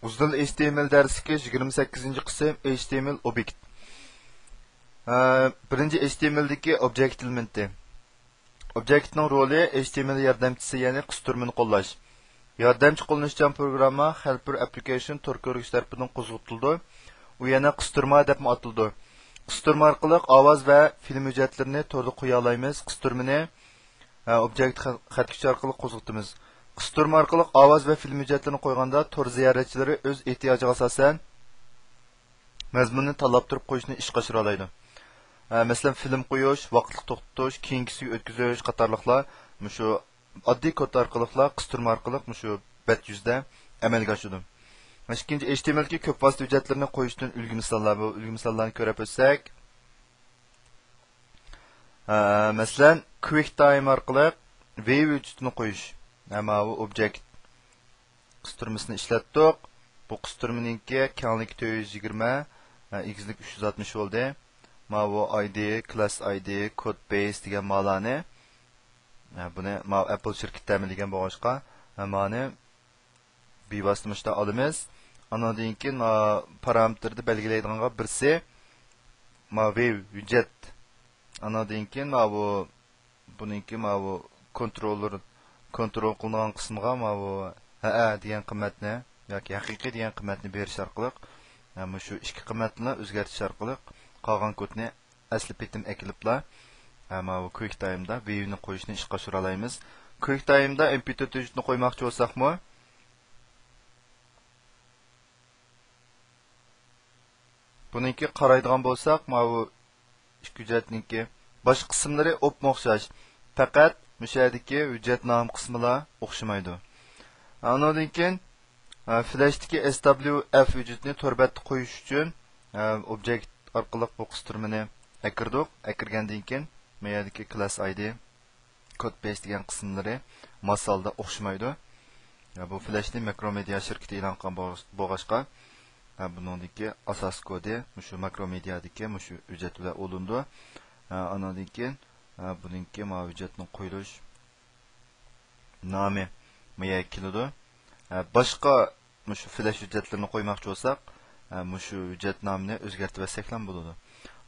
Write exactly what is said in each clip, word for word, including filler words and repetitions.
ئۇزۇن H T M L دەرسلىكى يىگىرمە سەككىزىنچى قىسىم، H T M L ئوبيېكت. ئە، بىرىنچى H T M L دىكى ئوبيېكت ئېلېمېنتى. ئوبيېكتنىڭ رولى H T M L ياردەمچىسى، يەنى قىستۇرمىنى قوللاش. ياردەمچى قوللىنىشچان پروگرامما خەلپۈر ئەپلىكېيشن تور كۆرگۈچ تەرىپىدىن قوزغىتىلىدۇ. ئۇ يەنە قىستۇرما دەپمۇ ئاتىلىدۇ. قىستۇرما ئارقىلىق ئاۋاز ۋە فىلىم ھۆججەتلىرىنى توردا قويالايمىز. قىستۇرمىنى، ئە، ئوبيېكت خەت-، خەتكۈچى ئارقىلىق قوزغىتىمىز. قىستۇرما ئارقىلىق ئاۋاز ۋە فىلىم ھۆججەتلىرىنى قويغاندا، تور زىيارەتچىلىرى ئۆز ئېھتىياجىغا ئاساسەن مەزمۇننى تاللاپ تۇرۇپ قويۇشنى ئىشقا ئاشۇرالايدۇ. ئە، مەسىلەن، فىلىم قويۇش، ۋاقىتلىق توختىتىش، كېيىنكىسىگە ئۆتكۈزۈش قاتارلىقلار مۇشۇ ئاددىي كود ئارقىلىقلا، قىستۇرما ئارقىلىق مۇشۇ بەت يۈزىدە ئەمەلگە ئاشىدۇ. ئىككىنچى، H T M L دىكى كۆپ ۋاسىتە ھۆججەتلىرىنى قويۇشتىن ئۈلگە مىساللار. بۇ ئۈلگە مىساللارنى كۆرۈپ ئۆتسەك، ئە، مەسىلەن، كۇۋىك تايم ئارقىلىق ۋېيۋ ھۆججىتىنى قويۇش. ئە، ماۋۇ ئوبيېكت قىستۇرمىسىنى ئىشلەتتۇق. بۇ قىستۇرمىنىڭكى كەڭلىكى تۆت يۈز يىگىرمە، ئە، ئېگىزلىكى ئۈچ يۈز ئاتمىش بولدى. ماۋۇ I D، كلاس I D، كود بەيس دېگەن مالارنى، ئە، بۇنى ماۋۇ ئەپل شىركىتى تەمىنلىگەن بولغاچقا، ئە، مانى بىۋاسىتە مۇشۇنداق ئالىمىز. ئانىڭدىن كېيىن، ئە، پارامېتىردا بەلگىلەيدىغانغا بىرسى ماۋۇ ۋېيۋ ھۆججەت. ئانىڭدىن كېيىن ماۋۇ بۇنىڭكى ماۋۇ كونتروللېر، كونترول قىلىنغان قىسمىغا ماۋۇ ھەئە دېگەن قىممەتنى ياكى ھەقىقىي دېگەن قىممەتنى بېرىش ئارقىلىق، ھە، مۇشۇ ئىككى قىممەتنىلا ئۆزگەرتىش ئارقىلىق قالغان كودنى ئەسلى پېتىم ئەكېلىپلا، ھە، ماۋۇ كۇۋىك تايمدا ۋېيۋنى قويۇشنى ئىشقا ئاشۇرالايمىز. كۇۋىك تايمدا M P تۆت ھۆججىتىنى قويماقچى بولساقمۇ، بۇنىڭكى قارايدىغان بولساق، ماۋۇ ئىككى ھۆججەتنىڭكى باشقا قىسىملىرى ئوپمۇ ئوخشاش. پەقەت مۇشۇ يەردىكى ھۆججەت نامى قىسمىلا ئوخشىمايدۇ. ئانىڭدىن كېيىن، ئە، فلەشتىكى S W F ھۆججىتىنى تور بەتتە قويۇش ئۈچۈن، ئە، ئوبيېكت ئارقىلىق بۇ قىستۇرمىنى ئەكىردۇق. ئەكىرگەندىن كېيىن، ما يەردىكى كلاس I D، كود بەيس دېگەن قىسىملىرى ماسالدا ئوخشىمايدۇ. يا، بۇ فلەشنى ماكرومېدىيا شىركىتى ئېلان قىلغان بولغاچ-، بولغاچقا، ھە، بۇنىڭدىكى ئاساسىي كودى مۇشۇ ماكرومېدىيادىكى مۇشۇ ھۆججەت بىلەن ئۇلىنىدۇ. ھە، ئانىڭدىن كېيىن، ھە، بۇنىڭكى ما ھۆججەتنىڭ قويۇلۇش نامى ما يەرگە كېلىدۇ. ھە، باشقا مۇشۇ فلەش ھۆججەتلىرىنى قويماقچى بولساق، ھە، مۇشۇ ھۆججەت نامىنى ئۆزگەرتىۋەتسەكلا بولىدۇ.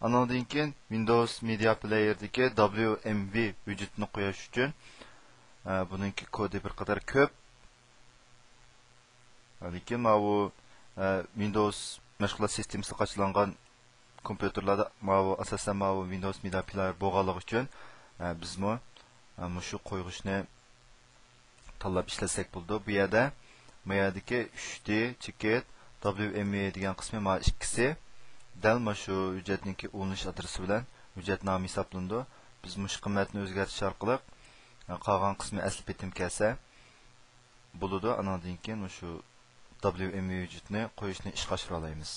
ئانىڭدىن كېيىن ۋىندوۋس مېدىيا پلېيېردىكى W M V ھۆججىتىنى قويۇش ئۈچۈن، ھە، بۇنىڭكى كودى بىر قەدەر كۆپ. لېكىن ماۋۇ، ئە، ۋىندوۋس مەشغۇلات سىستېمىسى قاچىلانغان كومپيۇتېرلاردا ماۋۇ، ئاساسەن، ماۋۇ ۋىندوۋس مېدىيا پلېيېر بولغانلىقى ئۈچۈن، ئە، بىزمۇ، ئە، مۇشۇ قويغۇچنى تاللاپ ئىشلەتسەك بولىدۇ. بۇ يەردە، ما يەردىكى ئۈچ دى چېكىت، W M V دېگەن قىسمى، ما ئىككىسى دەل ما شۇ ھۆججەتنىڭكى ئۇلىنىش ئادرېسى بىلەن ھۆججەت نامى ھېسابلىنىدۇ. بىز مۇشۇ قىممەتنى ئۆزگەرتىش ئارقىلىق، ئە، قالغان قىسمى ئەسلى پېتىم كەلسە، بولىدۇ. ئانىڭدىن كېيىن مۇشۇ W M V ھۆججىتىنى قويۇشنى ئىشقا ئاشۇرالايمىز.